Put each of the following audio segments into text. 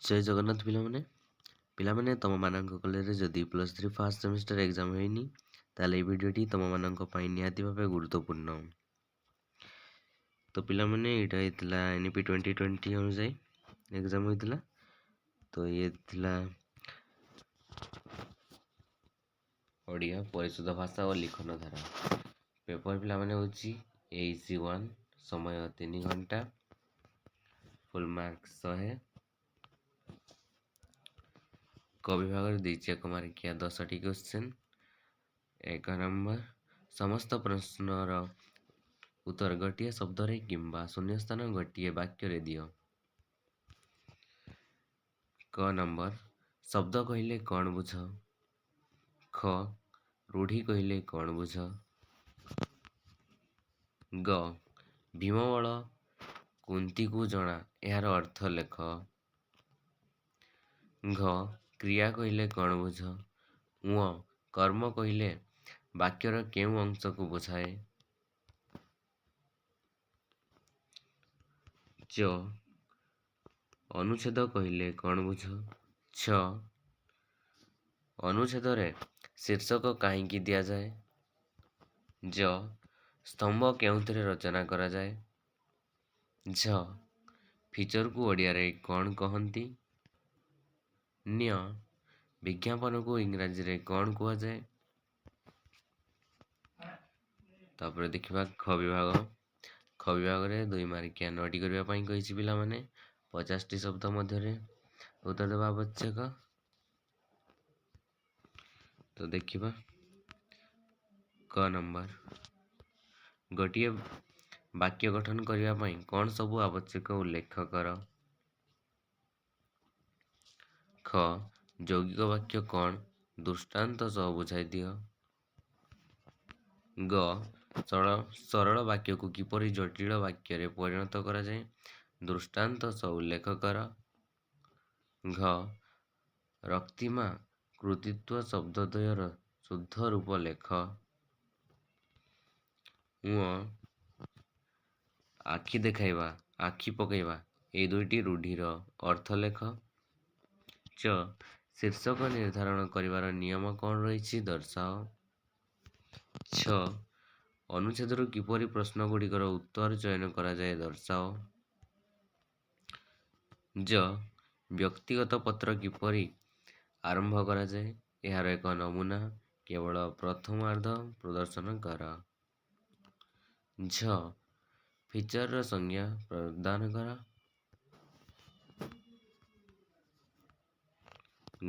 ଜୟ ଜଗନ୍ନାଥ ପିଲାମାନେ। ପିଲାମାନେ, ତୁମମାନଙ୍କ କଲେଜରେ ଯଦି +3 ଫାର୍ଷ୍ଟ ସେମିଷ୍ଟର ଏକ୍ଜାମ୍ ହେଇନି, ତାହେଲେ ଏଇ ଭିଡ଼ିଓଟି ତୁମମାନଙ୍କ ପାଇଁ ନିହାତି ଭାବେ ଗୁରୁତ୍ୱପୂର୍ଣ୍ଣ। ତ ପିଲାମାନେ, ଏଇଟା ହେଇଥିଲା NEP 2020 ଅନୁଯାୟୀ ଏକ୍ଜାମ୍ ହୋଇଥିଲା। ତ ଇଏ ଥିଲା ଓଡ଼ିଆ ପରିଶୁଦ୍ଧ ଭାଷା ଓ ଲିଖନ ଧାରା। ପେପର ପିଲାମାନେ ହେଉଛି AEC 1, ସମୟ 3 ଘଣ୍ଟା, ଫୁଲ୍ ମାର୍କ 100। କ ବିଭାଗରେ ଦେଇଛି 1 ମାର୍କିଆ 10ଟି କ୍ୱେଶ୍ଚନ୍। 1 ନମ୍ବର, ସମସ୍ତ ପ୍ରଶ୍ନର ଉତ୍ତର ଗୋଟିଏ ଶବ୍ଦରେ କିମ୍ବା ଶୂନ୍ୟସ୍ଥାନ ଗୋଟିଏ ବାକ୍ୟରେ ଦିଅ। କ ନମ୍ବର, ଶବ୍ଦ କହିଲେ କ'ଣ ବୁଝ? ଖ, ରୂଢ଼ି କହିଲେ କ'ଣ ବୁଝ? ଗ, ଭୀମବଳ କୁନ୍ତୀକୁ ଜଣା, ଏହାର ଅର୍ଥ ଲେଖ। ଘ, କ୍ରିୟା କହିଲେ କ'ଣ ବୁଝ? ଙ, କର୍ମ କହିଲେ ବାକ୍ୟର କେଉଁ ଅଂଶକୁ ବୁଝାଏ? ଚ, ଅନୁଚ୍ଛେଦ କହିଲେ କ'ଣ ବୁଝ? ଛ, ଅନୁଚ୍ଛେଦରେ ଶୀର୍ଷକ କାହିଁକି ଦିଆଯାଏ? ଜ, ସ୍ତମ୍ଭ କେଉଁଥିରେ ରଚନା କରାଯାଏ? ଝ, ଫିଚରକୁ ଓଡ଼ିଆରେ କ'ଣ କହନ୍ତି? ନ୍ୟ, ବିଜ୍ଞାପନକୁ ଇଂରାଜୀରେ କ'ଣ କୁହାଯାଏ? ତାପରେ ଦେଖିବା ଖ ବିଭାଗ। ଖ ବିଭାଗରେ 2 ମାର୍କିଆ 9ଟି କରିବା ପାଇଁ କହିଛି ପିଲାମାନେ। 50ଟି ଶବ୍ଦ ମଧ୍ୟରେ ଉତ୍ତର ଦେବା ଆବଶ୍ୟକ। ତ ଦେଖିବା କ ନମ୍ବର, ଗୋଟିଏ ବାକ୍ୟ ଗଠନ କରିବା ପାଇଁ କ'ଣ ସବୁ ଆବଶ୍ୟକ ଉଲ୍ଲେଖ କର। ଖ, ଯୌଗିକ ବାକ୍ୟ କ'ଣ ଦୃଷ୍ଟାନ୍ତ ସହ ବୁଝାଇ ଦିଅ। ଗ, ସରଳ ବାକ୍ୟକୁ କିପରି ଜଟିଳ ବାକ୍ୟରେ ପରିଣତ କରାଯାଏ ଦୃଷ୍ଟାନ୍ତ ସହ ଉଲ୍ଲେଖ କର। ଘ, ରକ୍ତିମା କୃତିତ୍ୱ ଶବ୍ଦଦ୍ୱୟର ଶୁଦ୍ଧ ରୂପ ଲେଖ। ଙ, ଆଖି ଦେଖାଇବା, ଆଖି ପକାଇବା ଏଇ ଦୁଇଟି ରୂଢ଼ିର ଅର୍ଥ ଲେଖ। ଚ, ଶୀର୍ଷକ ନିର୍ଦ୍ଧାରଣ କରିବାର ନିୟମ କ'ଣ ରହିଛି ଦର୍ଶାଅ। ଛ, ଅନୁଚ୍ଛେଦରୁ କିପରି ପ୍ରଶ୍ନଗୁଡ଼ିକର ଉତ୍ତର ଚୟନ କରାଯାଏ ଦର୍ଶାଅ। ଜ, ବ୍ୟକ୍ତିଗତ ପତ୍ର କିପରି ଆରମ୍ଭ କରାଯାଏ ଏହାର ଏକ ନମୁନା କେବଳ ପ୍ରଥମାର୍ଦ୍ଧ ପ୍ରଦର୍ଶନ କର। ଝ, ଫିଚରର ସଂଜ୍ଞା ପ୍ରଦାନ କର।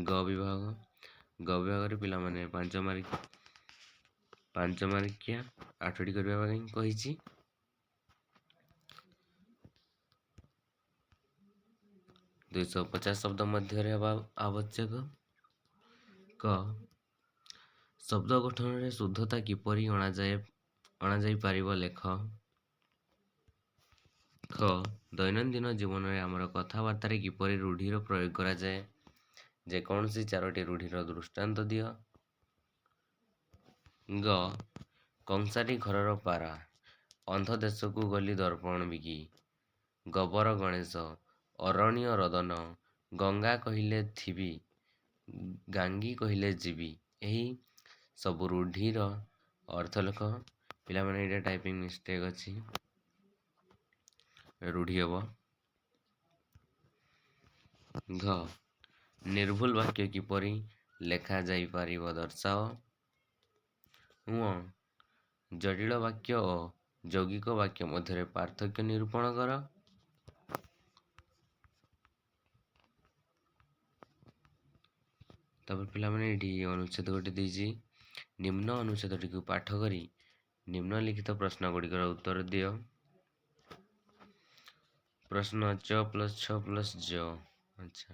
ଗ ବିଭାଗ। ଗ ବିଭାଗରେ ପିଲାମାନେ 5 ମାର୍କିଆ 8ଟି କରିବା ପାଇଁ କହିଛି। 250 ଶବ୍ଦ ମଧ୍ୟରେ ହେବା ଆବଶ୍ୟକ। କ, ଶବ୍ଦ ଗଠନରେ ଶୁଦ୍ଧତା କିପରି ଅଣାଯାଇପାରିବ ଲେଖ। ଖ, ଦୈନନ୍ଦିନ ଜୀବନରେ ଆମର କଥାବାର୍ତ୍ତାରେ କିପରି ରୂଢ଼ିର ପ୍ରୟୋଗ କରାଯାଏ ଯେକୌଣସି 4ଟି ରୂଢ଼ିର ଦୃଷ୍ଟାନ୍ତ ଦିଅ। ଗ, କଂସାରୀ ଘରର ପାରା, ଅନ୍ଧ ଦେଶକୁ ଗଲି ଦର୍ପଣ ବିକି, ଗୋବର ଗଣେଶ, ଅରଣ୍ୟ ରୋଦନ, ଗଙ୍ଗା କହିଲେ ଥିବି, ଗାଙ୍ଗୀ କହିଲେ ଯିବି, ଏହି ସବୁ ରୂଢ଼ିର ଅର୍ଥ ଲେଖ। ପିଲାମାନେ, ଏଇଟା ଟାଇପିଂ ମିଷ୍ଟେକ୍ ଅଛି, ରୂଢ଼ି ହେବ। ଘ, ନିର୍ଭୁଲ ବାକ୍ୟ କିପରି ଲେଖାଯାଇପାରିବ ଦର୍ଶାଅ। ଙ, ଜଟିଳ ବାକ୍ୟ ଓ ଯୌଗିକ ବାକ୍ୟ ମଧ୍ୟରେ ପାର୍ଥକ୍ୟ ନିରୂପଣ କର। ତାପରେ ପିଲାମାନେ ଏଇଠି ଅନୁଚ୍ଛେଦ ଗୋଟେ ଦେଇଛି। ନିମ୍ନ ଅନୁଚ୍ଛେଦଟିକୁ ପାଠ କରି ନିମ୍ନଲିଖିତ ପ୍ରଶ୍ନଗୁଡ଼ିକର ଉତ୍ତର ଦିଅ। ପ୍ରଶ୍ନ ଚ ପ୍ଲସ୍ ଛ ପ୍ଲସ୍ ଜ। ଆଚ୍ଛା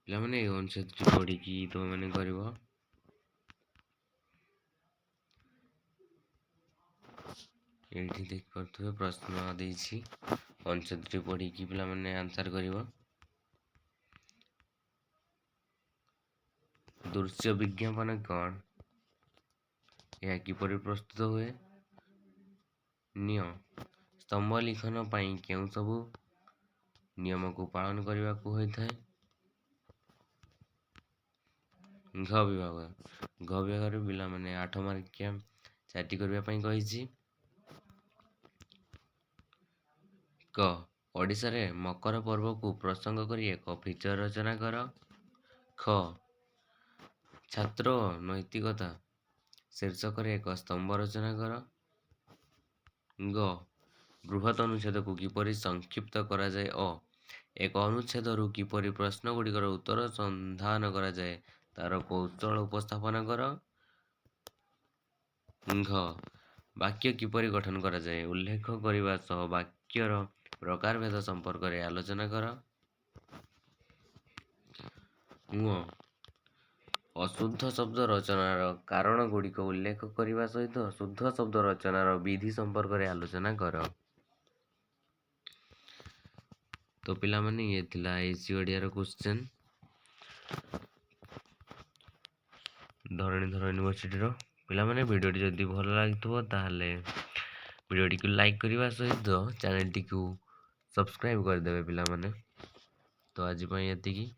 ପିଲାମାନେ, ଏଇ ଅନୁଚ୍ଛେଦଟି ପଢ଼ିକି ତୁମେମାନେ କରିବ। ଏଇଠି ଦେଖିପାରୁଥିବେ ପ୍ରଶ୍ନ ଦେଇଛି, ଅନୁଚ୍ଛେଦଟି ପଢ଼ିକି ପିଲାମାନେ ଆନ୍ସର୍ କରିବ। ଦୃଶ୍ୟ ବିଜ୍ଞାପନ କ'ଣ? ଏହା କିପରି ପ୍ରସ୍ତୁତ ହୁଏ? ନ୍ୟ, ସ୍ତମ୍ଭ ଲିଖନ ପାଇଁ କେଉଁ ସବୁ ନିୟମକୁ ପାଳନ କରିବାକୁ ହୋଇଥାଏ। ଘ ବିଭାଗ, ଘ ବିଭାଗରେ ପିଲାମାନେ 8 ମାର୍କିଆ 4ଟି କରିବା ପାଇଁ କହିଛି। କ, ଓଡ଼ିଶାରେ ମକର ପର୍ବକୁ ପ୍ରସଙ୍ଗ କରି ଏକ ଫିଚର ରଚନା କର। ଖ, ଛାତ୍ର ନୈତିକତା ଶୀର୍ଷକରେ ଏକ ସ୍ତମ୍ଭ ରଚନା କର। ଗ, ବୃହତ ଅନୁଚ୍ଛେଦକୁ କିପରି ସଂକ୍ଷିପ୍ତ କରାଯାଏ ଓ ଏକ ଅନୁଚ୍ଛେଦରୁ କିପରି ପ୍ରଶ୍ନଗୁଡ଼ିକର ଉତ୍ତର ସନ୍ଧାନ କରାଯାଏ ତା'ର କୌଶଳ ଉପସ୍ଥାପନ କର। ଘ, ବାକ୍ୟ କିପରି ଗଠନ କରାଯାଏ ଉଲ୍ଲେଖ କରିବା ସହ ବାକ୍ୟର ପ୍ରକାରଭେଦ ସମ୍ପର୍କରେ ଆଲୋଚନା କର। ଙ, ଅଶୁଦ୍ଧ ଶବ୍ଦ ରଚନାର କାରଣଗୁଡ଼ିକ ଉଲ୍ଲେଖ କରିବା ସହିତ ଶୁଦ୍ଧ ଶବ୍ଦ ରଚନାର ବିଧି ସମ୍ପର୍କରେ ଆଲୋଚନା କର। ତ ପିଲାମାନେ, ଇଏ ଥିଲା ଏସି ଓଡ଼ିଆର କ୍ୱେଶ୍ଚନ୍ ଧରଣୀଧର ୟୁନିଭର୍ସିଟିର। ପିଲାମାନେ, ଭିଡ଼ିଓଟି ଯଦି ଭଲ ଲାଗିଥିବ ତାହେଲେ ଭିଡ଼ିଓଟିକୁ ଲାଇକ୍ କରିବା ସହିତ ଚ୍ୟାନେଲଟିକୁ ସବସ୍କ୍ରାଇବ୍ କରିଦେବେ ପିଲାମାନେ। ତ ଆଜି ପାଇଁ ଏତିକି।